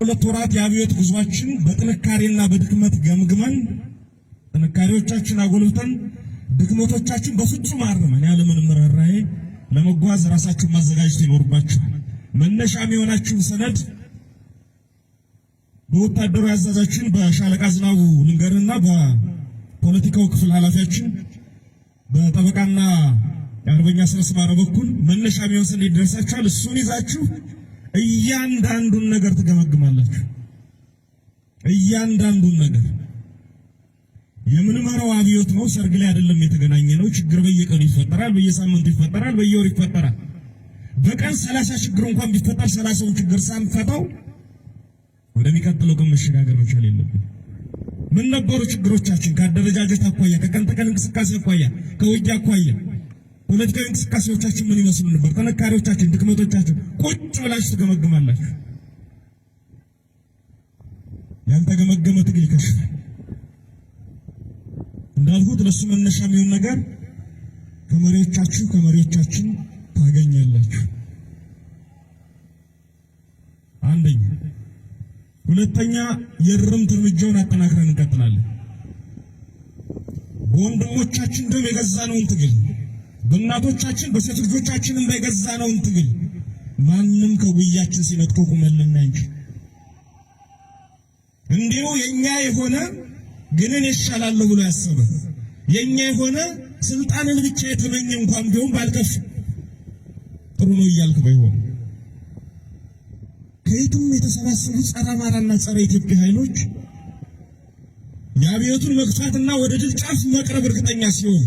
2 ወራት የአብዮት ጉዟችን በጥንካሬና በድክመት ገምግመን፣ ጥንካሬዎቻችን አጎልብተን፣ ድክመቶቻችን በፍጹም አርመን ያለምንም ርኅራኄ ለመጓዝ ራሳችሁን ማዘጋጀት ይኖርባችኋል። መነሻ የሚሆናችሁን ሰነድ በወታደሩ አዛዣችን በሻለቃ ዝናቡ ልንገርና በፖለቲካው ክፍል ኃላፊያችን በጠበቃና የአርበኛ አስረስ ማረ በኩል መነሻ የሚሆን ሰነድ ይደርሳችኋል። እሱን ይዛችሁ እያንዳንዱን ነገር ትገመግማላችሁ። እያንዳንዱን ነገር የምንመራው አብዮት ነው። ሰርግ ላይ አይደለም የተገናኘ ነው። ችግር በየቀኑ ይፈጠራል፣ በየሳምንቱ ይፈጠራል፣ በየወሩ ይፈጠራል። በቀን 30 ችግር እንኳን ቢፈጠር 30ውን ችግር ሳንፈታው ወደሚቀጥለው ቀን መሸጋገር መቻል የለብን። ምን ነበሩ ችግሮቻችን? ከአደረጃጀት አኳያ፣ ከቀን ተቀን እንቅስቃሴ አኳያ፣ ከውጊያ አኳያ ፖለቲካዊ እንቅስቃሴዎቻችን ምን ይመስሉ ነበር? ጥንካሬዎቻችን፣ ድክመቶቻችን ቁጭ ብላችሁ ትገመግማላችሁ። ያልተገመገመ ትግል ይከሽፋል። እንዳልኩት ለሱ መነሻ የሚሆን ነገር ከመሪዎቻችሁ፣ ከመሪዎቻችን ታገኛላችሁ። አንደኛ። ሁለተኛ፣ የእርምት እርምጃውን አጠናክረን እንቀጥላለን። በወንድሞቻችን ደም የገዛነውን ትግል፣ በእናቶቻችን በሴት ልጆቻችንም የገዛነውን ትግል ማንም ከጉያችን ሲነጥቆ ቁመን ልናይ እንጂ እንዲሁ የኛ የሆነ ግን እኔ እሻላለሁ ብሎ ያሰበ፣ የኛ የሆነ ስልጣንን ብቻ የተመኘ እንኳን ቢሆን ባልከፍ ጥሩ ነው እያልክ ባይሆን፣ ከየትም የተሰባሰቡ ጸረ አማራና ጸረ ኢትዮጵያ ኃይሎች የአብዮቱን መግፋትና ወደ ድል ጫፍ መቅረብ እርግጠኛ ሲሆን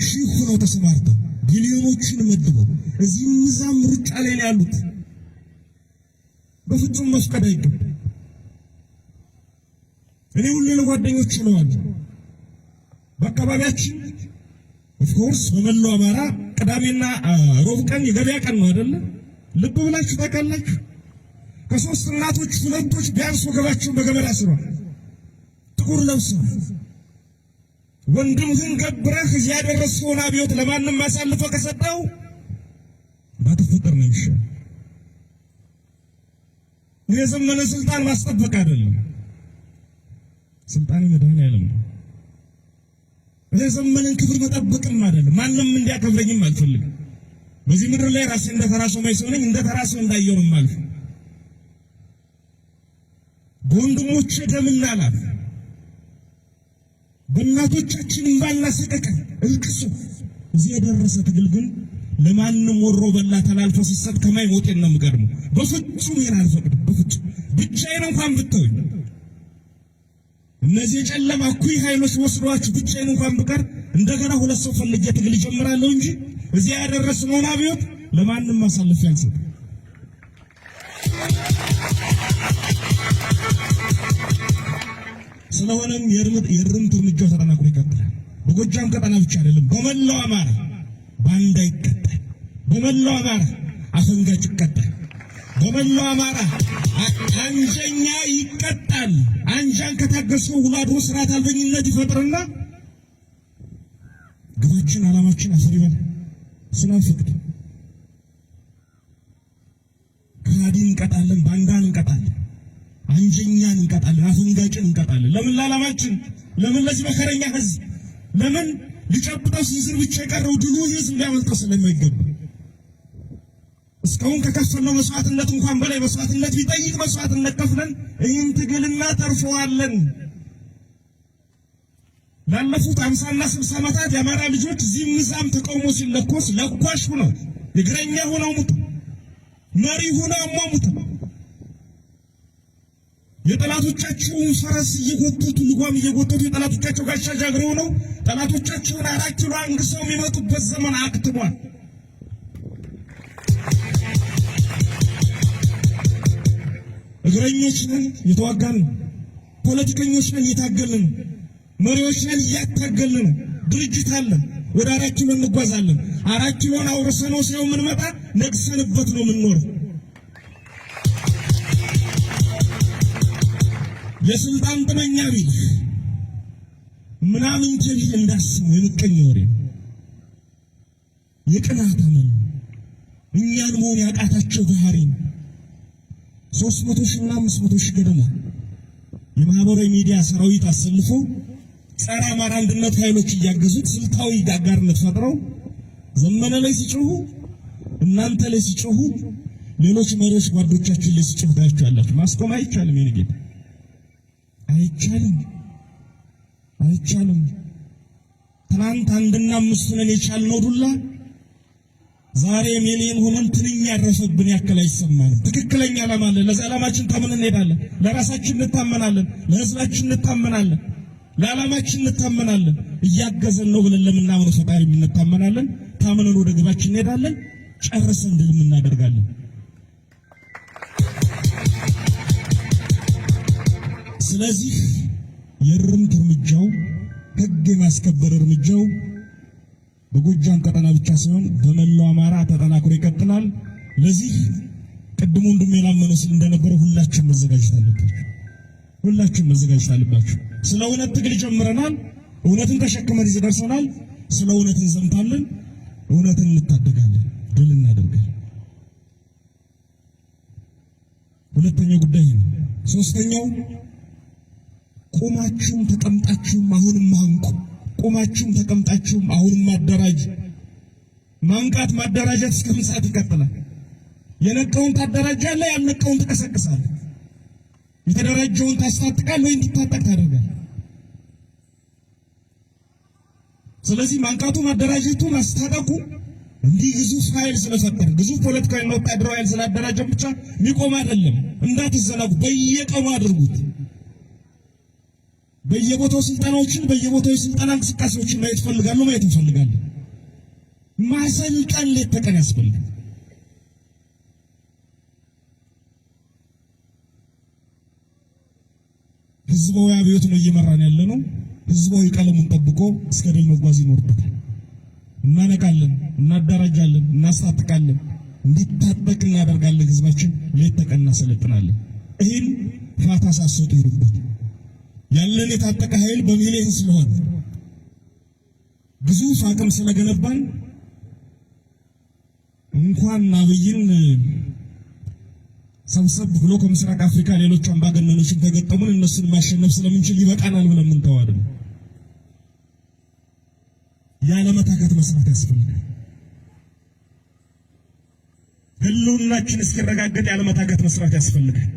ሺህ ሆነው ተሰማርተው ቢሊዮኖችን መድበው እዚህም እዛም ሩጫ ላይ ነው ያሉት። በፍጹም መፍቀድ አይገባም። እኔ ሁሌ ለጓደኞች እለዋለሁ። በአካባቢያችን፣ of course በመላው አማራ ቅዳሜና ሮብ ቀን የገበያ ቀን ነው አይደለ? ልብ ብላችሁ ታውቃላችሁ? ከሶስት እናቶች ሁለቶች ቢያንስ ወገባቸውን በገመድ አስረዋል። ጥቁር ለብሰው ወንድምህን ገብረህ እዚያ ያደረስከውን አብዮት ለማንም አሳልፈህ ከሰጠው ባትፈጠር ነው የሚሻለው። የዘመነ ስልጣን ማስጠበቅ አይደለም። ስልጣን መድኃኔዓለም ነው። የዘመንን ክብር መጠበቅም አይደለም። ማንም እንዲያከብረኝም አልፈልግም። በዚህ ምድር ላይ ራሴ እንደ ተራ ሰው ሰው ነኝ። እንደ ተራ ሰው እንዳየው ነው የማልፈው። በወንድሞቼ ደምና ላብ፣ በእናቶቻችን እንባና ሰቀቀን እልቅሶ እዚህ የደረሰ ትግል ግን ለማንም ወሮ በላ ተላልፎ ሲሰጥ ከማይ ሞቴን ነው የምቀድመው። በፍጹም ይሄን አልፈቅድም። በፍጹም ብቻዬን እንኳን ብተውኝ፣ እነዚህ የጨለማ እኩይ ኃይሎች ወስዷችሁ ብቻዬን እንኳን ብቀር እንደገና ሁለት ሰው ፈልጌ ትግል እጀምራለሁ እንጂ እዚያ ያደረስነውን አብዮት ለማንም አሳልፌ አልሰጥም። ስለሆነም የእርምት እርምጃው ተጠናክሮ ይቀጥላል። በጎጃም ቀጠና ብቻ አይደለም፣ በመላው አማራ ባንዳ ይቀጣል። በመላው አማራ አፈንጋጭ ይቀጣል። በመላው አማራ አንጀኛ ይቀጣል። አንጃን ከታገሰው ውሎ አድሮ ስርዓት አልበኝነት ይፈጥርና ግባችን ዓላማችን አፈር ይበላል። እሱን አንፈቅድም። ከሃዲን እንቀጣለን፣ ባንዳን እንቀጣለን፣ አንጀኛን እንቀጣለን፣ አፈንጋጭን እንቀጣለን። ለምን? ለዓላማችን። ለምን? ለዚህ መከረኛ ህዝብ። ለምን? ሊጨብጠው ስንዝር ብቻ የቀረው ድሉ ህዝብ ሊያመልጠው ስለማይገባ፣ እስካሁን ከከፈልነው መስዋዕትነት እንኳን በላይ መስዋዕትነት ቢጠይቅ መስዋዕትነት ከፍለን ይህን ትግል እናተርፈዋለን። ላለፉት 50ና 60 ዓመታት የአማራ ልጆች እዚህም እዛም ተቃውሞ ሲለኮስ ለኳሽ ሁነው፣ እግረኛ ሆነው ሙቱ፣ መሪ ሆነው አሟሙቱ። የጠላቶቻቸውን ፈረስ እየጎተቱ፣ ልጓም እየጎተቱ፣ የጠላቶቻቸው ጋሻ ጃግሬ ሆነው ጠላቶቻቸውን 4 ኪሎ አንግሰው የሚመጡበት ዘመን አክትሟል። እግረኞች ነን፣ እየተዋጋን ነው። ፖለቲከኞች ነን፣ እየታገልን ነው። መሪዎች ነን፣ እያታገልን ነው። ድርጅት አለን። ወደ 4 ኪሎ እንጓዛለን። 4 ኪሎን አውርሰነው ሳይሆን የምንመጣ ነግሰንበት ነው የምንኖረው። የስልጣን ጥመኛ ቢል ምናምን ቢል እንዳስበው የምቀኝ ወሬ ነው። የቅናት አመል፣ እኛን መሆን ያቃታቸው ባህሪ ነው። 300,000 እና 500,000 ገደማ የማህበራዊ ሚዲያ ሰራዊት አሰልፎ ጸረ አማራ አንድነት ኃይሎች እያገዙት ስልታዊ አጋርነት ፈጥረው ዘመነ ላይ ሲጮሁ፣ እናንተ ላይ ሲጮሁ፣ ሌሎች መሪዎች ጓዶቻችን ላይ ሲጮሁ ታያችኋላችሁ። ማስቆም አይቻልም። የኔ ጌታ አይቻልም፣ አይቻልም። ትናንት አንድና አምስት ሆነን የቻልነው ዱላ ዛሬ ሚሊዮን ሆነን ትንኝ ያረፈብን ያክል አይሰማንም። ትክክለኛ ዓላማ አለን። ለዚህ ዓላማችን ታምነን እንሄዳለን። ለራሳችን እንታመናለን፣ ለህዝባችን እንታመናለን፣ ለዓላማችን እንታመናለን። እያገዘን ነው ብለን ለምናምነው ፈጣሪ እንታመናለን። ታምነን ወደ ግባችን እንሄዳለን። ጨርሰን ድልም እናደርጋለን። ስለዚህ የእርምት እርምጃው ህግ የማስከበር እርምጃው በጎጃም ቀጠና ብቻ ሳይሆን በመላው አማራ ተጠናክሮ ይቀጥላል። ለዚህ ቅድሙ ወንድሜ ላመነው ሲል እንደነበረው ሁላችሁም መዘጋጀት አለባችሁ። ሁላችሁም መዘጋጀት አለባችሁ። ስለ እውነት ትግል ጀምረናል። እውነትን ተሸክመን እዚህ ደርሰናል። ስለ እውነት እንዘምታለን። እውነትን እንታደጋለን። ድል እናደርጋለን። ሁለተኛው ጉዳይ ነው። ሶስተኛው ቁማችሁም ተቀምጣችሁም አሁንም አንቁ። ቁማችሁም ተቀምጣችሁም አሁንም አደራጅ። ማንቃት ማደራጀት እስከ ምን ሰዓት ይቀጥላል? የነቃውን ታደራጃለህ፣ ያልነቃውን ትቀሰቅሳለህ። የተደራጀውን ታስታጥቃለህ ወይ እንዲታጠቅ ታደርጋለህ። ስለዚህ ማንቃቱ፣ ማደራጀቱ፣ ማስታጠቁ እንዲህ ግዙፍ ኃይል ስለፈጠረ ግዙፍ ፖለቲካዊና ወታደራዊ ኃይል ስላደራጀ ብቻ የሚቆም አይደለም። እንዳትዘናጉ፣ በየቀኑ አድርጉት። በየቦታው ስልጠናዎችን በየቦታው የስልጠና እንቅስቃሴዎችን ማየት እፈልጋለሁ፣ ማየት እንፈልጋለን። ማሰልጠን ሌት ተቀን ያስፈልጋል። ህዝባዊ አብዮት ነው እየመራን ያለ ነው። ህዝባዊ ቀለሙን ጠብቆ እስከ ድል መጓዝ ይኖርበታል። እናነቃለን፣ እናደራጃለን፣ እናስታጥቃለን፣ እንዲታጠቅ እናደርጋለን። ህዝባችን ሌት ተቀን እናሰለጥናለን። ይህን ፋታ ሳትሰጡ ይሩበት። ያለን የታጠቀ ኃይል በሚሊዮን ስለሆነ ግዙፍ አቅም ስለገነባን እንኳን አብይን ሰብሰብ ብሎ ከምስራቅ አፍሪካ ሌሎች አምባገነኖችን ከገጠሙን እነሱን ማሸነፍ ስለምንችል ይበቃናል ብለን የምንተው አይደለም። ያለመታከት መስራት ያስፈልጋል። ህልውናችን እስኪረጋገጥ ያለመታከት መስራት ያስፈልጋል።